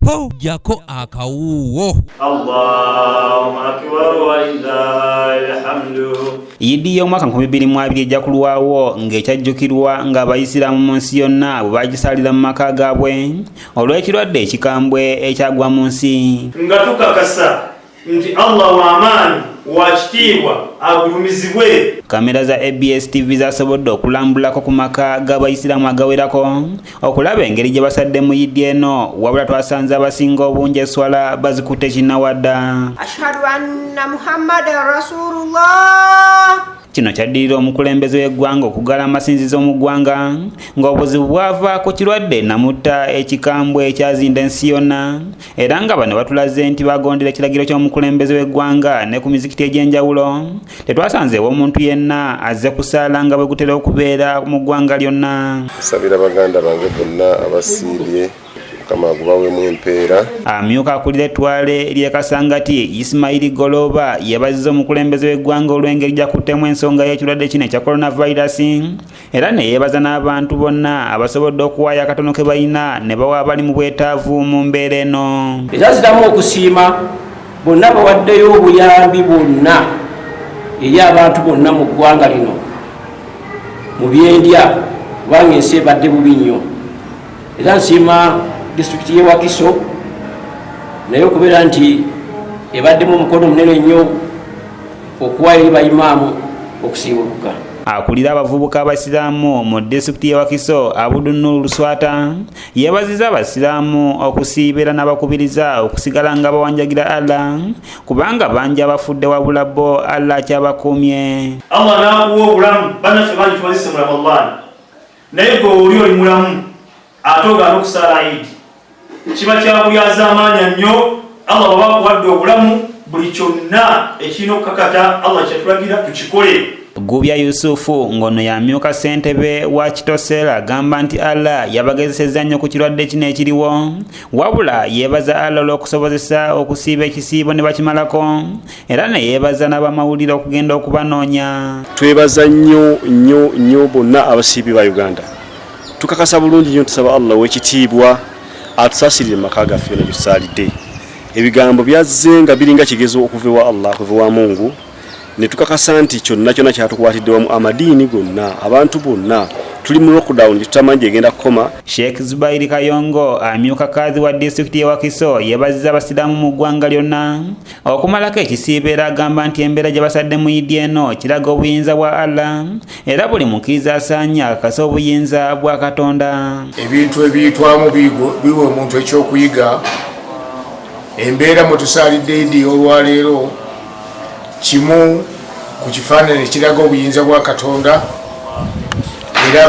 Ho, jjako akawuuwo. Allahu akbar walillahil hamdu. Idi y'omwaka 2020 ejja kulwawo ng'ekyajjukirwa ng'Abayisiraamu mu nsi yonna bwe bagisaalira mu maka gaabwe olw'ekirwadde ekikambwe ekyagwa mu nsi. Nga tukakasa nti Allah w'amaanyi, wa kitiibwa, agulumizibwe. Kamera za ABS TV zasobodde okulambulako ku maka g'Abayisiraamu agawerako okulaba engeri gye basadde mu Idi eno, wabula twasanze abasinga obungi esswala bazikutte kinnawadda. Ashhadu anna Muhammadan Rasulullah. Kino kyaddirira omukulembeze w'eggwanga okuggala amasinzizo mu ggwanga ng'obuzibu bwava ku kirwadde namutta ekikambwe ekyazinda ensi yonna, era nga bano batulaze nti bagondera ekiragiro ky'omukulembeze w'eggwanga. Ne ku mizikiti egy'enjawulo tetwasanzeewo omuntu yenna azze kusaala nga bwe gutera okubeera mu ggwanga lyonna. Nsabira baganda bange bonna abasiibye, Mukama agubawemu empeera. Amyuka akulira ettwale ly'e Kasangati, Isimayiri Goloba, yeebazizza omukulembeze w'eggwanga olw'engeri gy'akuttemu ensonga y'ekirwadde kino ekya coronavirus, era ne yeebaza n'abantu bonna abasobodde okuwaayo akatono ke balina ne bawa abali mu bwetaavu mu mbeera eno. Era ziramu okusiima bonna bawaddeyo obuyambi bwonna eri abantu bonna mu ggwanga lino mu byendya, kubanga ensi ebadde bubi nnyo. Era nsiima disitulikiti y'e Wakiso naye okubeera nti ebaddemu omukono munene nnyo okuwa eri bayimaamu okusiibulukuka. Akulira abavubuka abasiraamu mu disitulikiti y'e Wakiso, Abudu Nur Luswata, yeebaziza abasiraamu okusiiba era n'abakubiriza okusigala nga bawanjagira Allah, kubanga bangi abafudde wabula bo Allah akyabakuumye. Allah n'akuwa obulamu. Bannaffe bangi tubazise mu Ramadhan, naye gwe oli mulamu ate ogaana okusaala Idi, kiba kyabulyazaamaanya nnyo. Allah bw'aba akuwadde obulamu, buli kyonna ekirina okukakata Allah kyatulagira tukikole. Gubya Yusufu, ng'ono yamyuka ssentebe wa Kitosera, agamba nti Allah yabagezesezza nnyo ku kirwadde kino ekiriwo, wabula yeebaza Allah olw'okusobozesa okusiiba ekisiibo ne bakimalako, era ne yeebaza n'abamawulire okugenda okubanoonya. Twebaza nnyo nnyo nnyo bonna abasiibi ba Uganda. Tukakasa bulungi nnyo, tusaba Allah ow'ekitiibwa atusaasirire mu maka gaffe yonna gye tusaalidde. Ebigambo byazze nga biringa kigezo okuva ewa Allah, okuva ewa Mungu, ne tukakasa nti kyonna kyonna kyatukwatidde wamu, amadiini gonna, abantu bonna tuli mu lockdown gyetutamanyi gyegenda kukoma. Sheikh Zubairi Kayongo, amyuka kazi wa disitulikiti y'e Wakiso, yeebaziza abasiraamu mu ggwanga lyonna okumalako ekisiibo, era agamba nti embeera gye basadde mu Idi eno kiraga obuyinza bwa Allah, era buli mukkiriza asaanye akakase obuyinza bwa Katonda. Ebintu ebiyitwamu biwa omuntu ekyokuyiga. Embeera mwe tusaalidde Idi olwaleero kimu ku kifaananyi ekiraga obuyinza bwa Katonda, era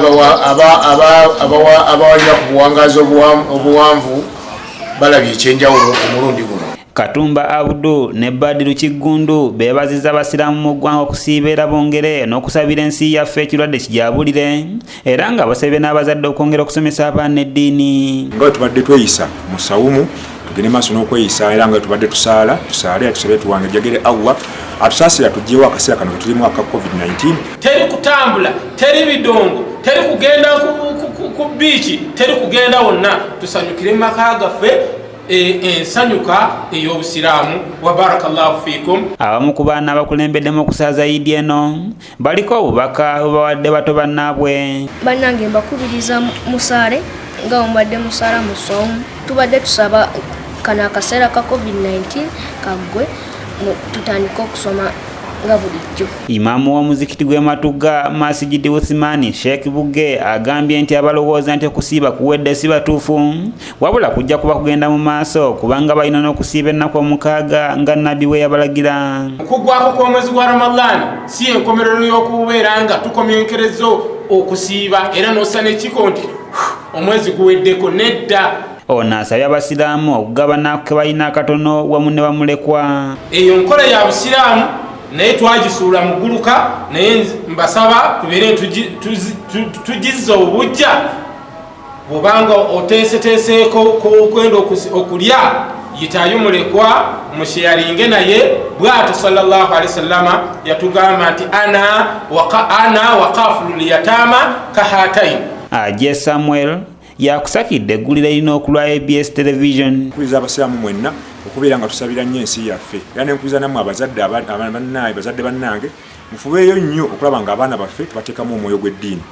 abawalira ku buwangaazi obuwanvu balabye ekyenjawulo ku mulundi guno. Katumba Abdu ne Badiru Kiggundu beebaziza abasiraamu mu ggwanga okusiiba, era bongere n'okusabira ensi yaffe ekirwadde kijabulire, era nga basabye n'abazadde okwongera okusomesa abaana eddiini. Nga bwe tubadde tweyisa mu sawumu, tugende maaso n'okweyisa, era nga tubadde tusaala, tusaale, tusabe, tuwangejagere Allah atusaasira, tugyewo akaseera kano ketulimu aka COVID-19. Teri kutambula, teri bidongo, teri kugenda ku biiki, teri kugenda wonna. Tusanyukire mu maka gaffe ensanyuka ey'obusiraamu. Wa barakallahu fiikum. Abamu ku baana abakulembeddemu okusaaza Idi eno baliko obubaka bwebawadde bato bannaabwe. Bannange, mbakubiriza musaale nga mubadde musaala mu somu. Tubadde tusaba kano akaseera ka COVID-19 kaggwe, tutandike okusoma nga bulijjo. Imaamu w'omuzikiti gw'e Matugga, Masigidi Uthmani Sheikh Buge, agambye nti abalowooza nti okusiiba kuwedde si batuufu, wabula kujja kuba kugenda mu maaso, kubanga balina n'okusiiba ennaku 6 nga Nabbi bwe yabalagira. Okuggwako kw'omwezi gwa Ramadaani si enkomerero y'okubeera nga tukomyenkereza okusiiba era n'ossa n'ekiko nti omwezi guweddeko. Nedda. Ono asabye abasiraamu okugabana ke balina akatono wamu ne bamulekwa. Eyo nkola ya busiraamu, naye twagisuula mu gguluka, naye mbasaba tubeere tugizza obujja. Bw'obanga oteeseteeseeko okwenda okulya, yitayo mulekwa musheyaringe naye. Bwatyo sallallahu alaihi wasallama yatugamba nti ana wakaafulu liyatama kahatain. Aje Samuel, Yakusakidde eggulire lino ku lwa ABS Television. Nkubiriza abasiraamu mwenna okubeera nga tusabira nnyo ensi yaffe, era nenkubiriza nammwe abazadde, bazadde bannange, mufubeeyo nnyo okulaba nga abaana baffe tubateekamu omwoyo gw'eddiini.